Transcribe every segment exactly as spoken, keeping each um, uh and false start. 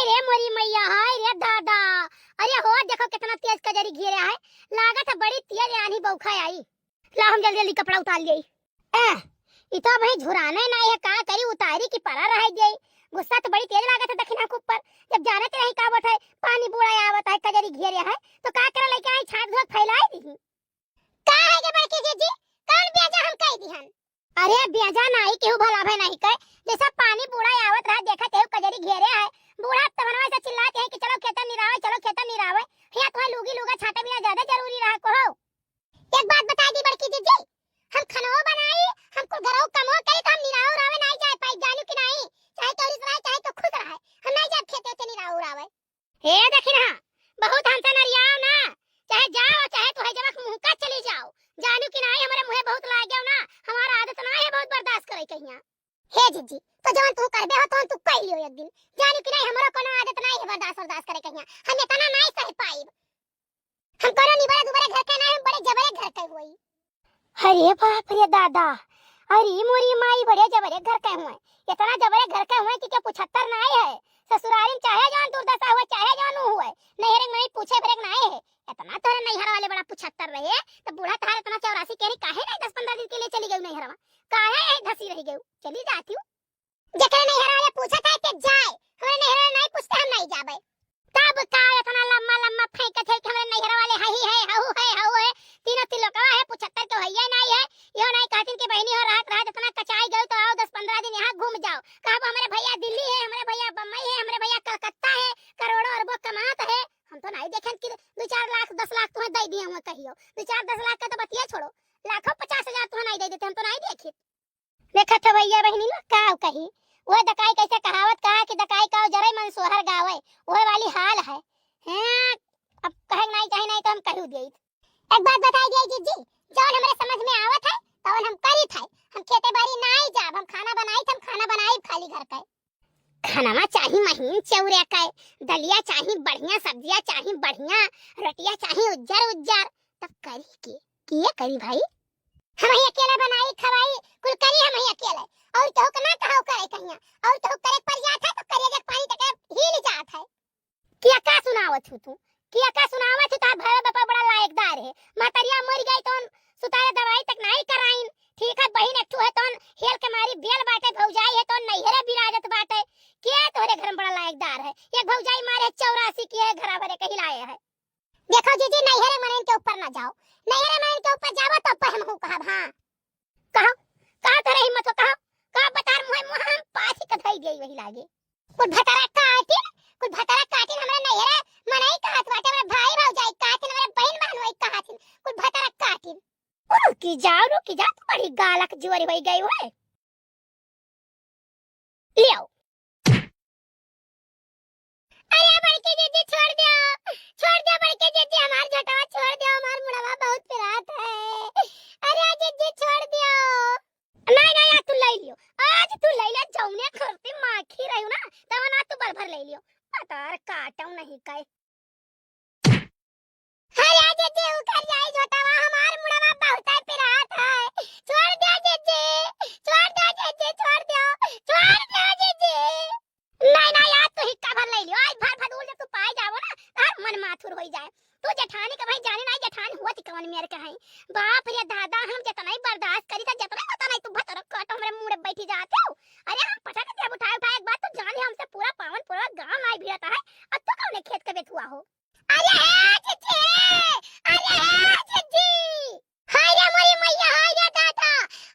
ए मोरी मैया, हाय रे दादा। अरे हो, देखो केतना तेज कजरी घेरे है। लागत है बड़ी तेज आन्ही बौखा आई। ला हम जल्दी जल्दी कपड़ा उतार लेई। ए, ई तो अबहीं झुराने नाई है, का करी, उतारी कि परा रह जाई। गुस्सा तो बड़ी तेज लागत है दखिनहा के ऊपर। जब जानत रही का बात है, पानी बूड़ा आवत है, कजरी घेरे है, तो का करे, लइके आई छाट धो फैलाई दीही। का है गे बड़की जीजी, कौन बेजा हम कह दिहन? अरे बेजा नाई केहू भला भय नाई कहे, जैसा पानी बूड़ा आवत रहा, देखत है कजरी घेरे है, बूढ़ा तमनवा से चिल्लात है कि चलो खेतन निरावे, चलो खेतन निरावे। हिया तुम्हें लूगी लूगा छाटा बिना ज्यादा जरूरी रहा को हो। एक बात बताई दी बड़की जीजी, हम खनवो बनाई, हम कुल घरौ कमो करी, तो हम निरावे उरावे नाई जाए पाई, जानू कि नाई? चाहे तो रिस रहे, चाहे तो खुश रहे, हम नाई जाए खेते उते निरावे उरावे। हे दखिनहा, बहुत हमसे नरियाओ ना, चाहे जाओ, चाहे तुहे जबक मुँह का चली जाओ, जानू कि नाई? हमरे मुँहे बहुत लाग गयो ना, हमारा आदत नाई है बहुत बर्दाश्त करे कहिया। हे जीजी, तो जवन तू करबे हो, तवन तू कह लियो एक दिन, जानू कि नाई? हमरो कोनो आदत नाई है बर्दाश्त बर्दाश्त करे कहिया, हम इतना नाई सह पाइब। हम कोनो निबरे दुबरे घर के ना, हम बड़े जबरे घर के होई। अरे बाप रे दादा, अरे मोरी माई, बड़े जबरे घर के हुए, इतना जबरे घर के हुए कि के पुछत्तर नाई है। ससुरारी में चाहे जौन दुर्दशा हुए, चाहे जौन ऊ हुए, नैहर में नहीं पूछे भरे के नाई है। इतना तोरे नैहर वाले बड़ा पुछत्तर रहे, तो बूढ़ा तहार इतना चौरासी केरी काहे नहीं दस पन्द्रह दिन के लिए चली गई नैहर में? काहे यही धसी रह गई? चली जाती हूँ। जेकरे नैहर वाले पूछत है, ते जाए। हमरे नैहर वाले नहीं पूछते, हम नहीं जाबे। तब का इतना लम्मा लम्मा फेंकत है कि हमरे नैहर वाले हही है, हऊ है, हऊ है, तीनों तिलोकवा है, पुछत्तर के हइये नहीं है। इहो नहीं कहतिन कि बहिनी हो, रात रात इतना कचाई गयो तो आओ दस पन्द्रह दिन यहाँ घूम जाओ। कहब हमरे भैया दिल्ली है, हमरे भैया बम्बई है, हमरे भैया कलकत्ता है, करोड़ों अरबों कमात है। हम तो नहीं देखेन कि दो चार लाख, दस लाख तुम्हें दे दिए हुए कहियो। दो चार दस लाख का तो बतिया छोड़ो, लाखों पचास हजार तुम्हें नहीं दे देते, हम तो नहीं देखित। देखत हो भैया बहिनी लोग, का कही, वह दकाई कैसे कहावत कहा कि दकाई का जरे मन सोहर गावे, वह वाली हाल है। हैं, अब कहे के नाई चाही, नाई तो हम कहू देइत। एक बात बताई दिए जीजी, जौन हमरे समझ में आवत है, तौन हम करित है। हम खेते बारी नाई जाब, हम खाना बनाई, हम खाना बनाई खाली घर के। खाना चाही महीन चौरे के, दलिया चाही बढ़िया, सब्जिया चाही बढ़िया, रोटिया चाही उज्जर उज्जर। तब करी के, किए करी भाई? हम ही अकेले बनाई, खवाई, कुल करी हम ही अकेले। और केहू के ना कहो करे कहिया, और केहू करे पर जात है तो करेजा के पानी तक हिल जात है। किया का सुनावत हूँ तू? किया का सुनावत हूँ? तार भाई बापा बड़ा लायकदार है। महतरिया मर गई तो सुतारे दवाई तक नहीं कराइन। ठीक है, बहिन एक ठो है तो हेल के मारी बेल बाटे, भौजाई है तो नैहरे बिराजत बाटे। के तोहरे घर में बड़ा लायकदार है? एक भौजाई मारे चौरासी की है, घरा भरे कही लाए है। देखो जीजी, नैहरे मनइन के ऊपर ना जाओ, नैहरे मनइन के ऊपर जाबो तब पे हमहू कहब। हाँ, कहो, कहो तोरे हिम्मत हो, कहो, कहो बतार मुँहे मुँह हम पाथी कथई गई वही लागे। कुल भतरा काटिन, कुल भतरा काटिन, हमरा नैहरे मनई कहत बाटे, हमरा भाई भौजाई काटिन, हमरा बहिन बहन वही कहत हिन, कुल भतरा काटिन। रुकी जाओ, रुकी जाओ, तो बड़ी गालक जुअरी होई गई हुए। लियो। अरे बड़की जीजी छोड़ दियो, छोड़ दियो बड़की जीजी, हमार झोटवा छोड़ दियो, हमार मुड़वा बहुत पिरात है। अरे जीजी छोड़ दियो। नहीं, नहीं, आज तू ले लियो, आज तू ले ले, जौने खरती माखी रही ना, तब ना तू बल भर ले लियो। पतार काटो नहीं कहे। अरे जीजी, उतर जाई झोटवा, हमार मुड़वा बहुते पिरात है। छोड़ दे जीजी, छोड़ दे जीजी, छोड़ दे, छोड़ दे जीजी। नहीं, नहीं, आज तू हिक्का भर ले लियो, आज भर भदूल जब तू पाए जावो ना, हर मन माथुर होई जाए। तू जेठानी के भाई जाने नहीं, जेठान हुआ थी कवन मेर के हैं। बाप रे दादा, हम जितना ही बर्दाश्त करी था, जितना ही होता नहीं, तू भतर काटो हमरे मुड़े बैठी जाते हो। अरे हम पटक के जब उठाए, उठाए एक बार तो जान ले हमसे पूरा पावन पूरा गांव नहीं भिड़ता है। अब तो कौन खेत के बेथुआ हो? अरे हे जीजी, अरे हे जीजी। हाय रे मोरी मैया, हाय रे दादा।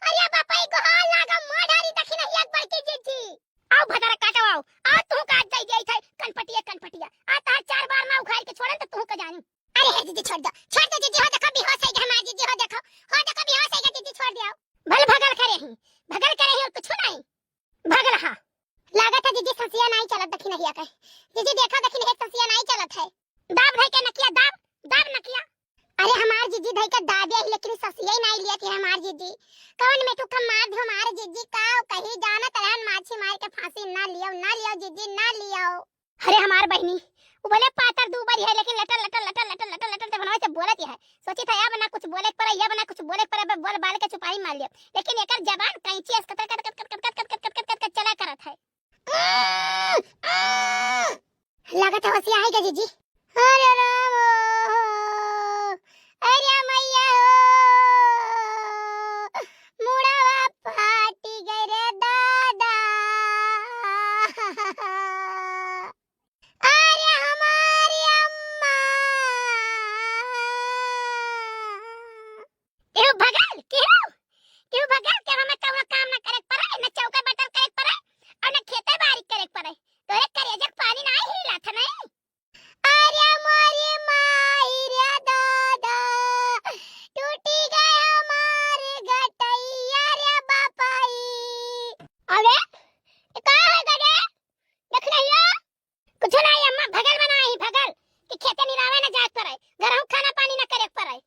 अरे बापा, ई गोहार लागा मार डारी दखिनहिया के बड़की जीजी। आओ भदरा काटो आओ। आ तू का जाई जाई थे कनपटिया, कनपटिया। आ तार चार बार ना उखाड़ के छोड़न तो तू का जानी। अरे हे जीजी छोड़ दो, छोड़ दो जीजी, हो देखो बेहोश है हमार जीजी, हो देखो, हो देखो बेहोश है जीजी, छोड़ दो। भल भगल करे ही, भगल करे ही और कुछ नहीं। भगल हा। लागत है जीजी ससिया नहीं चलत दखिनहिया के। जीजी देखा दखिनहिया ससिया नहीं चलत है। दाब धई के नकिया, दाब, दाब नकिया। अरे हमार जीजी धई के दाबे ही, लेकिन ससिया ही नहीं लिया थी हमार जीजी। कवन में तू कम मार दे हमार जीजी का कही जानत रहन माछी मार के फांसी ना लियो, ना लियो जीजी, ना लियो। अरे हमार बहिनी, वो भले पातर दू बारी है, लेकिन लटर, लटर, लटर, लटर, लटर, लटर, लटर जब मनवा से बोलत है, सोची था, अब ना कुछ बोले के पड़ा, अब ना कुछ बोले के पड़ा, अब बोल बाल के चुपाई मार लिया। लेकिन एकर जबान कैंची अस कट, कट, कट चला करत है। लागत है होशिया है का जीजी? अरे राम हो, अरे मैया हो, मुड़वा फाटी गई रे दादा। अरे हमारी अम्मा। केहू भगल, केहू, केहू भगल के हमें कउनो काम ना करे के पड़े, ना चौका बर्तन करे के पड़े, और ना खेते बारी करे के पड़े। तोरे करेजा के पानी ना हिला था नहीं। अरे मोरी माई रे दादा, टूटी गए हमारे गटैया रे बापाई। अरे, ये का है गजे? देख नहीं हो? कुछ नहीं अम्मा, भगल बनाई, भगल, कि खेते निरावे न जाए पड़े, घरहू खाना पानी न करे पड़े।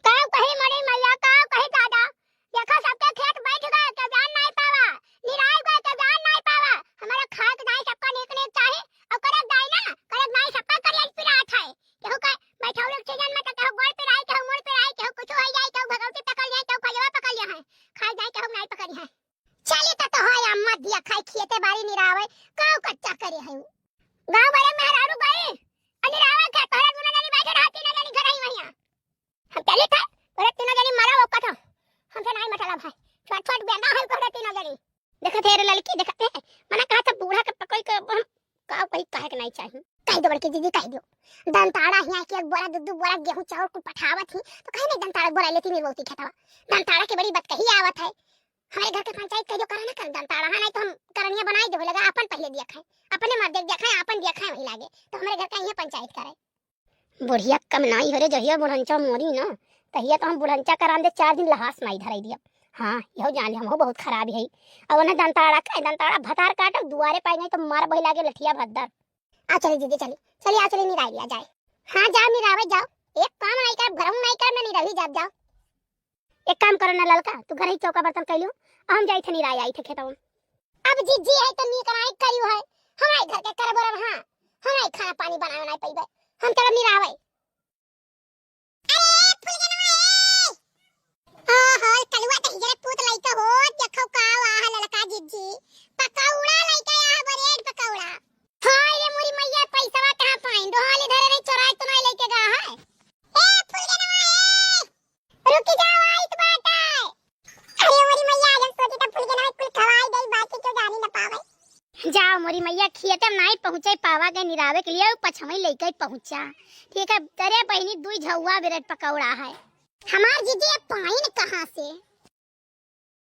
का कही मोरी मैया, का कही दादा, देखा सबके खेत बैठ गए, केहू जान नहीं पावा, निराई गए, केहू जान नहीं पावा। हमारे खाए के दाई सबका नीक नीक चाही, और करे के दाई ना, करे के दाई सबका करिया पिरात है। केहू का बैठौले सीजन में तो केहू गोड़ पिराई, केहू मुड़ पिराई, केहू कुछ हो जाए, केहू भगौती पकड़ जाए, केहू खजवा पकड़ लिया है, खाए जाए, केहू नहीं पकड़ी है। चली त तो है अम्मा दिया खाए, खेते बारी निरावे, काऊ कच्चा करे है। गाँव भरे मेहरारू गई, अ निरावे के तोहरे दुनो जनी बैठे रहा, तीनों जनी घर ही वहिया। हम चली थे, तोहरे तीनों जनी मरा वो कथो। हमसे नहीं मतलब है, छोट छोट बेना है तोहरे तीनों जनी। देखत है रे ललकी, देखत है, मना कहा था बूढ़ा के पकड़ के हम का कही, कहे के नहीं चाही। कह दो बड़की दीदी, कह दो। दंताड़ा हिया के एक बोरा, दू दू बोरा गेहूं चाउर कुल पठावत ही, तो कहीं नहीं दंताड़ा बोरा लेती नहीं बोलती खेतवा। दंताड़ा के बड़ी बतकही आवत है। हमारे घर के पंचायत कह दो, करा ना कर दंताड़ा, हाँ, नहीं तो हम करनिया बनाई देवे लगा, अपन पहले दिया खाए, अपने मर्दे दिया खाए, अपन दिया खाए वही लागे, तो हमारे घर का ये पंचायत करे। बुढ़िया कम नाई हो रे, जहिया बुढ़ंचा मोरी ना, तहिया तो हम बुढ़ंचा करान दे, चार दिन लहास नाई धराई दिया। हाँ, यहो जान ले, हमहू बहुत खराब है। अब उन्हें दंताड़ा का, दंताड़ा भतार काटब, दुआरे पाई नहीं तो मार बही लागे लठिया भद्दर। आ चली दीदी, चली, चली, आ चली, निराई लिया जाए। हाँ, जाओ निरावे जाओ, एक काम नहीं करब, घरहू नहीं करब, ना निरावी जाब, जाओ। एक काम करो ना ललका, तू घर ही चौका बर्तन कैलू, हम जाई थे निराई आई थे खेतवा। अब जीजी है तो नीक नाई करियो है, हमारे घर के करब रब, हाँ, हमारे खाना पानी बनावे नहीं पइबे, हम चलब निरावे। अरे फुलगनवा हे, ओहो, कलुआ तो हिजरे पूत लइका हो, देखो का वाह ललका जीजी, पकौड़ा लइका, यहाँ ब्रेड पकौड़ा। हाय रे मोरी मैया, पैसवा कहाँ पाइन? डोहाली धरे रही, चोराई तो नहीं लेके गा है। ए फुलगनवा हे, रुकी जाओ, आइत बाटे। अरे मोरी मैया, आज हम सोची त फुलगनवा कुल खवाई दे, बाकी क्यों जानी न पावे। जाओ मोरी मैया, खेते में नहीं पहुँचे पावा के निरावे के लिए, उ पछमई लेके पहुँचा। ठीक है, अरे बहिनी, दुई झौआ ब्रेड पकौड़ा है। हमार जीजी, ये पाइन कहाँ से?